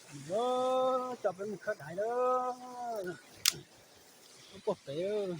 Coj peb mus khawb daiv lawm. Puag pem.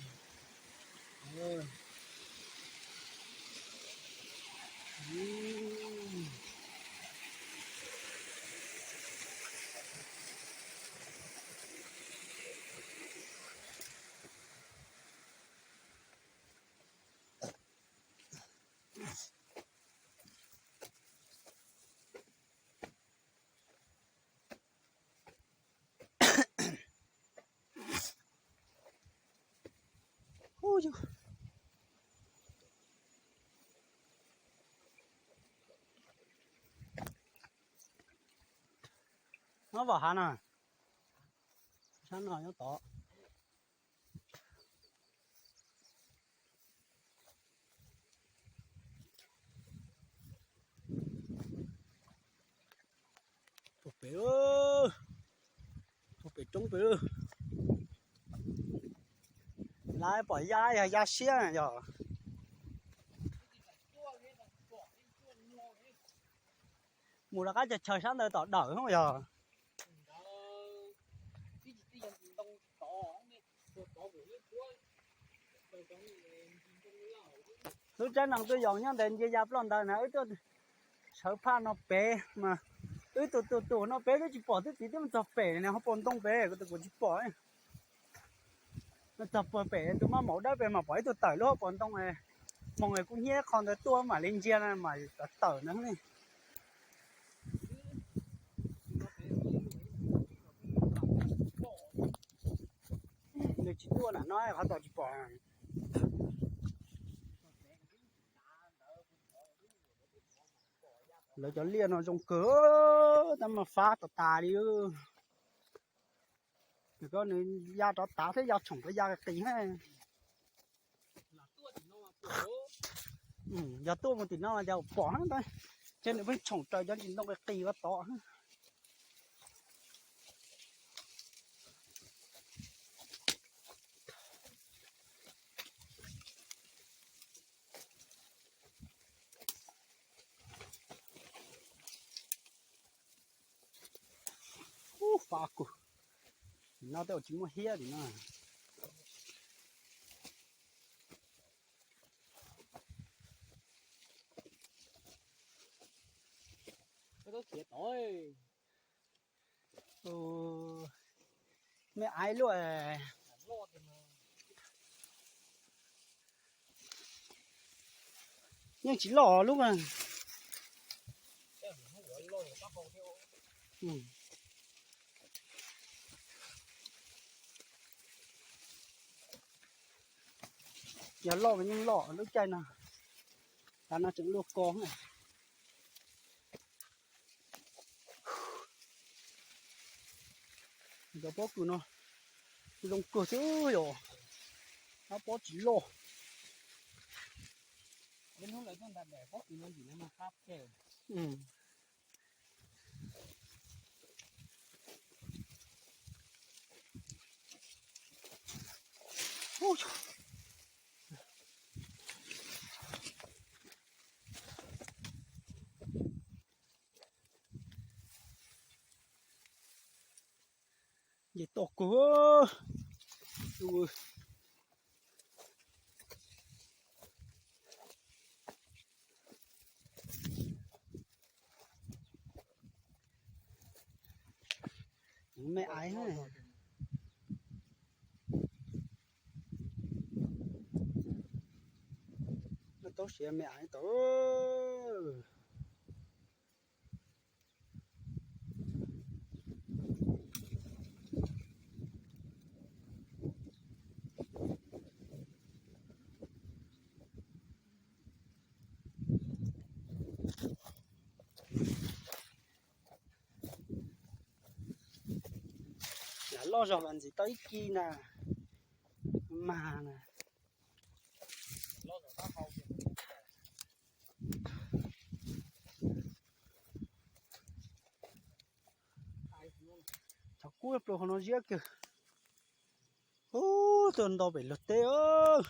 Nyob vam hav no, sab no nyob tod. Puag pem, puag pem roob pem. Lawv pom ya yog ya siab yog. Mus rov qab chaw chaw sab ntawd tom dawm yog. Lub tsaib no twb yog nyob ntawd ntsia ya ploj ntawd na, wb tuaj sawv phaj no pem mas wb tus tus tus no pem twb tsis pom twb txiv twb mus txog pem ne, hauv paus ntoo pem kuv tus kuv tsis pom. Txog puag pem tus maj maum dawb pem mas pom ib tug tawm lub hauv paus ntoo. Moos kuv hnyiab qho ntawd tuaj mam li ntsia na mas tawm tawm na. Nws tsis tuaj nram no qhov tod tsis pom. Lawv cov liaj no zoo kawg, tab mas fab tas tas li. Nws ya rov tav thiab ya tshoom rov ya qis. Yog tuaj mus tim no cas pom, ces nws pheej tshoom raws cov ntsis ntoo qis qis ko tod. Ub, fab kug. Tim no tej zaum tsis muaj hiab tim no. Me aiv luaj. Yeej tsis loj lub. Yog loj mas yeej loj lub caij no. Tav no tseem luaj ko. Cov pob kws no zoo kawg xwb yom. Ab, pob tsis loj. Nce toj kawg. Me aiv, tau siav me aiv tau. Lam loj zog los ntxiv tau ib kis na. Mag na. Thaum kub pluas qhov no ziab kiag. Ub, tuaj ntau pem luag teb.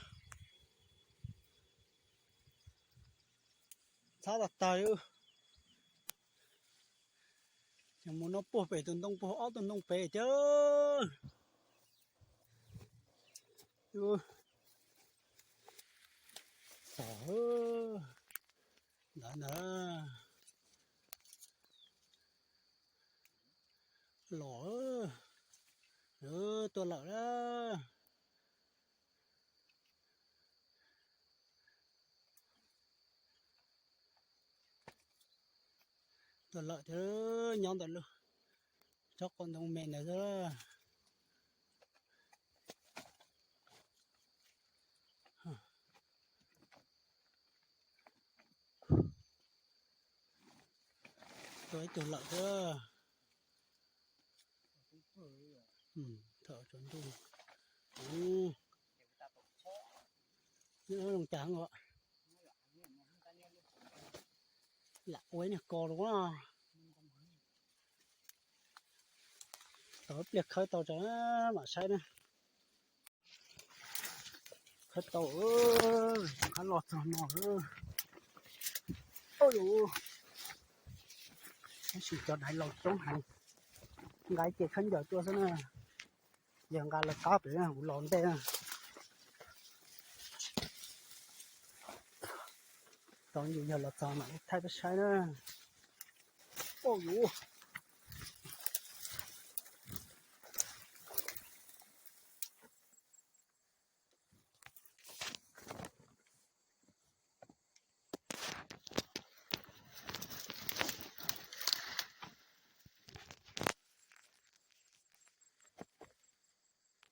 Txhab tag tag li. Mus no puag pem tus ntoo, puag ob tug ntoo pem thiab. Tom ntawd ntag. Los, tuaj lawm na. Tuaj lawm thiab, nyob ntawm lub tsob qab ntoo me ntawd xwb. Tuaj ib tug lawm thiab. Thaum tsaus ntuj, zoo cas os. Lam ua ib niag ko los. Tau ib pliag khawb tau tso mam saib na. Khawb tau, rov qab los txog no. Tab sis cov daiv laus coob heev, nqa ib ce khaub ncaws tuaj xwb na. Yog nqa lawv qab pem kuv los ntej na. Tau yus yog los txog mam li thaij peb saib na. Oj yuv.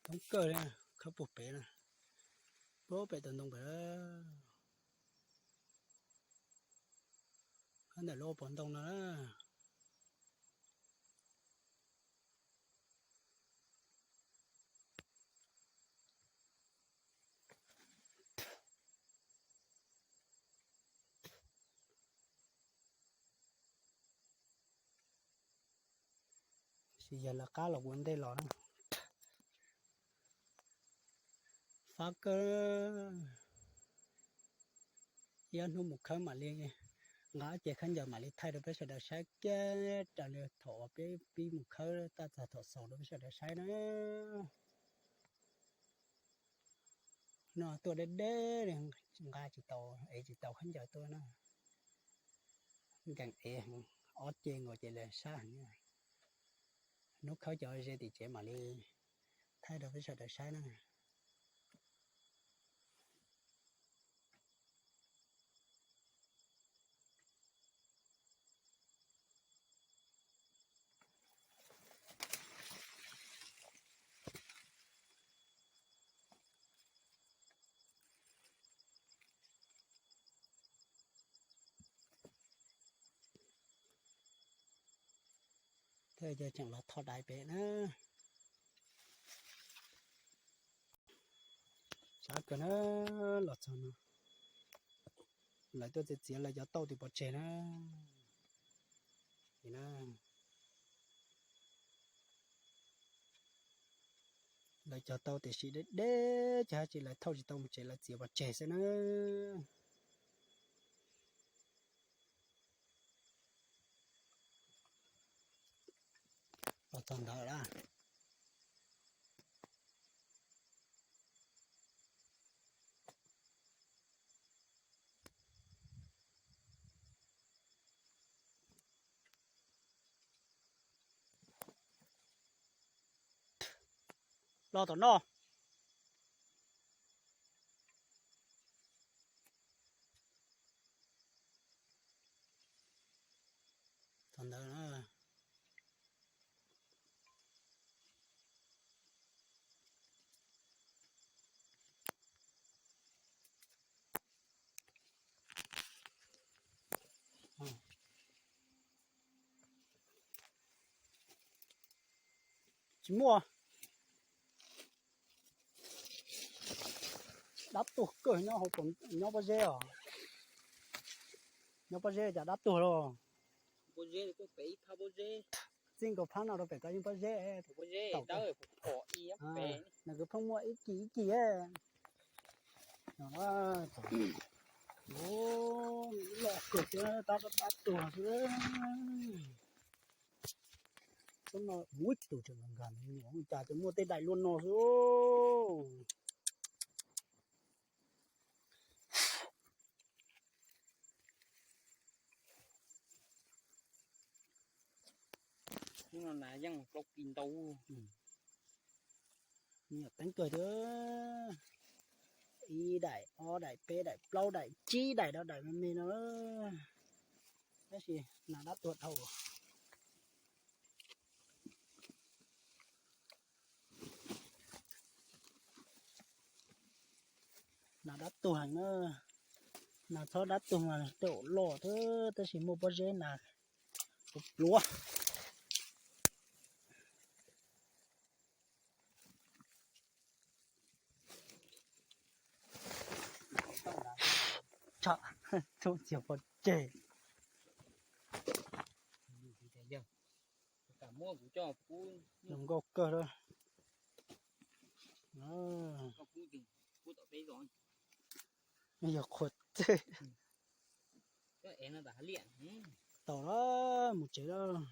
Coob kawg li, khawb puag pem na, puag pem tus ntoo pem. Khawb ntawm lub pov ntoo no na. Tab sis yog lawv qab los ua ntej los na. Fab kawg. Ib ob hnub mus khawb mam li nqa ces khaub ncaws mam li thaij rau peb sawv daws saib kiag raws li thaum uas peb pib mus khawb tab txog thaum xaus rau peb sawv daws saib na. No tuaj deb deb li, nqa tsis tau, ev tsis tau khaub ncaws tuaj na. Nkees ev heev, ob ce nkaus ces lawv sab heev. Hnub khawb cov ze tim tsev mam li thaij rau peb sawv daws saib na. Thiab ces tseem los tho daiv pem na. Sab kawg na, los txog no lawv tuaj txiav txiav lawv cov tauj tim pov tseg na. Lawv cog tau tiam sis deb deb ces hab tsis lawv thauj tsis tau mus tsev lawv txiav pov tseg xwb na. Los txog ntawd lawm. Los tom no. Txog ntawd na. Tsis muaj. Dab tuag kawg nyob hauv, nyob pob zeb os. Nyob pob zeb cas dab tuag lauj. Txij nkaus phab no rau pem koj yeej pob zeb. Nws kwv pheej muaj ib kis ib kis. Loj kawg thiab tab dab tuag xwb. Muaj ib tug tseem nkag nkag, cas tseem muaj tej daim luaj no xwb. Hnub no nas yeej plaub kis ntau. Nyiam teeb kawg thiab. Ib daim, ob daim, peb daim, plaub daim, tsib daim, do daim me me no. Tab sis nas dab tuag dhau. Nas dab tuag heev na. Nas txhob dab tuag mas tej zaum loj thiab, tab sis muaj pob zeb nas pluav. Txhob txiav pov tseg. Zoo nkauj kawg. Yog qhuav teg. Tau lawm, mus tsev lawm.